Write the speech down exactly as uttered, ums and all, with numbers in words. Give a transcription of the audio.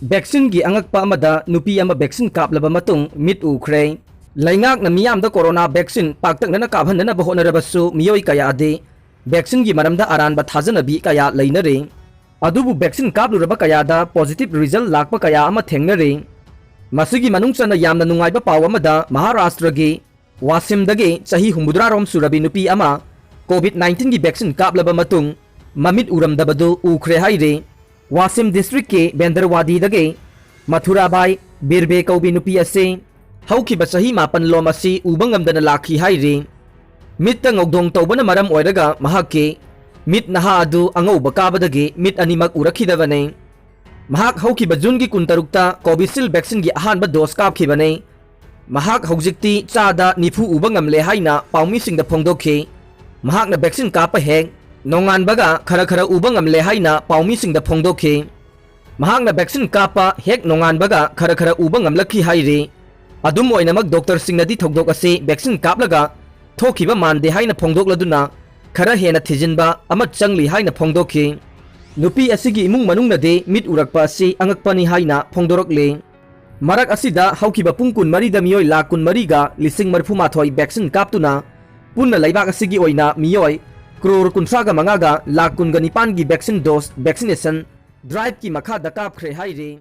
Vaccineꯒꯤ ꯑꯉꯛꯄ ꯑꯃꯗ ꯅꯨꯄꯤ ꯑꯃ vaccine ꯀꯥꯞꯂꯕ ꯃꯇꯨꯡ ꯃꯤꯠ ꯎꯈ꯭ꯔꯦ꯫ ꯂꯩꯉꯥꯛꯅ ꯃꯤꯌꯥꯝꯗ corona vaccine ꯄꯥꯛꯇꯛꯅꯅ ꯀꯥꯞꯍꯟꯗꯅꯕ ꯍꯣꯠꯅꯔꯕꯁꯨ ꯃꯤꯑꯣꯏ ꯀꯌꯥꯗꯤ vaccineꯒꯤ ꯃꯔꯝꯗ ꯑꯔꯥꯟꯕ ꯊꯥꯖꯅꯕꯤ ꯀꯌꯥ ꯂꯩꯅꯔꯤ꯫ ꯑꯗꯨꯕꯨ vaccine ꯀꯥꯞꯂꯨꯔꯕ ꯀꯌꯥꯗ positive result ꯂꯥꯛꯄ ꯀꯌꯥ ꯑꯃ ꯊꯦꯡꯅꯔꯤ꯫ ꯃꯁꯤꯒꯤ ꯃꯅꯨꯡ ꯆꯟꯅ ꯌꯥꯝꯅ ꯅꯨꯡꯉꯥꯏꯕ ꯄꯥꯎ ꯑꯃꯗ ꯃꯍꯥꯔꯥꯁꯇ꯭ꯔꯒꯤ ꯋꯥꯁꯤꯝꯗꯒꯤ ꯆꯍꯤ ꯍꯨꯝꯐꯨꯇꯔꯥꯔꯣꯝ ꯁꯨꯔꯕꯤ ꯅꯨꯄꯤ ꯑꯃ COVID nineteenꯒꯤ vaccine ꯀꯥꯞꯂꯕ ꯃꯇꯨꯡ ꯃꯃꯤꯠ ꯎꯔꯝꯗꯕꯗꯨ ꯎꯈ꯭ꯔꯦ ꯍꯥꯏꯔꯤ꯫ ꯋꯥꯁꯤꯝ districtꯀꯤ ꯕꯦꯟꯗꯔꯋꯥꯗꯤꯗꯒꯤ ꯃꯊꯨꯔꯥꯕꯥꯏ ꯕꯤꯔꯕꯦ ꯀꯧꯕꯤ ꯅꯨꯄꯤ ꯑꯁꯤ ꯍꯧꯈꯤꯕ ꯆꯍꯤ ꯃꯥꯄꯟ ꯂꯣꯝ ꯑꯁꯤ ꯎꯕ ꯉꯝꯗꯅ ꯂꯥꯛꯈꯤ ꯍꯥꯏꯔꯤ꯫ ꯃꯤꯠꯇ ꯉꯧꯗꯣꯡ ꯇꯧꯕꯅ ꯃꯔꯝ ꯑꯣꯏꯔꯒ ꯃꯍꯥꯛꯀꯤ ꯃꯤꯠ ꯅꯍꯥ ꯑꯗꯨ ꯑꯉꯧꯕ ꯀꯥꯕꯗꯒꯤ ꯃꯤꯠ ꯑꯅꯤꯃꯛ ꯎꯔꯛꯈꯤꯗꯕꯅꯤ꯫ ꯃꯍꯥꯛ ꯍꯧꯈꯤꯕ Juneꯒꯤ ꯀꯨꯟꯇꯔꯨꯛꯇ Covishield vaccineꯒꯤ ꯑꯍꯥꯟꯕ dose ꯀꯥꯞꯈꯤꯕꯅꯤ꯫ ꯃꯍꯥꯛ ꯍꯧꯖꯤꯛꯇꯤ ꯆꯥꯗ ꯅꯤꯐꯨ ꯎꯕ ꯉꯝꯂꯦ ꯍꯥꯏꯅ ꯄꯥꯎꯃꯤꯁꯤꯡꯗ ꯐꯣꯡꯗꯣꯛꯈꯤ꯫ ꯃꯍꯥꯛꯅ vaccine ꯀꯥꯞꯄ ꯍꯦꯛ ꯅꯣꯡꯉꯥꯟꯕꯒ ꯈꯔ ꯈꯔ ꯎꯕ ꯉꯝꯂꯦ ꯍꯥꯏꯅ ꯄꯥꯎꯃꯤꯁꯤꯡꯗ ꯐꯣꯡꯗꯣꯛꯈꯤ꯫ ꯃꯍꯥꯛꯅ vaccine ꯀꯥꯞꯄ ꯍꯦꯛ ꯅꯣꯡꯉꯥꯟꯕꯒ ꯈꯔ ꯈꯔ ꯎꯕ ꯉꯝꯂꯛꯈꯤ ꯍꯥꯏꯔꯤ꯫ ꯑꯗꯨꯝ ꯑꯣꯏꯅꯃꯛ doctorꯁꯤꯡꯅꯗꯤ ꯊꯧꯗꯣꯛ ꯑꯁꯤ vaccine ꯀꯥꯞꯂꯒ ꯊꯣꯛꯈꯤꯕ ꯃꯥꯟꯗꯦ ꯍꯥꯏꯅ ꯐꯣꯡꯗꯣꯛꯂꯗꯨꯅ ꯈꯔ ꯍꯦꯟꯅ ꯊꯤꯖꯤꯟꯕ ꯑꯃ ꯆꯪꯂꯤ ꯍꯥꯏꯅ ꯐꯣꯡꯗꯣꯛꯈꯤ꯫ ꯅꯨꯄꯤ ꯑꯁꯤꯒꯤ ꯏꯃꯨꯡ ꯃꯅꯨꯡꯅꯗꯤ ꯃꯤꯠ ꯎꯔꯛꯄ ꯑꯁꯤ ꯑꯉꯛꯄꯅꯤ ꯍꯥꯏꯅ ꯐꯣꯡꯗꯣꯔꯛꯂꯤ꯫ ꯃꯔꯛ ꯑꯁꯤꯗ ꯍꯧꯈꯤꯕ ꯄꯨꯡ ꯀꯨꯟꯃꯔꯤꯗ ꯃꯤꯑꯣꯏ ꯂꯥꯈ ꯀꯨꯟꯃꯔꯤꯒ ꯂꯤꯁꯤꯡ ꯃꯔꯤꯐꯨꯃꯥꯊꯣꯏ vaccine ꯀꯥꯞꯇꯨꯅ ꯄꯨꯟꯅ ꯂꯩꯕꯥꯛ ꯑꯁꯤꯒꯤ ꯑꯣꯏꯅ ꯃꯤꯑꯣꯏ ꯀ꯭ꯔꯣꯔ ꯀꯨꯟꯊ꯭ꯔꯥꯒ ꯃꯉꯥꯒ ꯂꯥꯈ ꯀꯨꯟꯒ ꯅꯤꯄꯥꯟꯒꯤ vaccine dose vaccination driveꯀꯤ ꯃꯈꯥꯗ ꯀꯥꯞꯈ꯭ꯔꯦ ꯍꯥꯏꯔꯤ꯫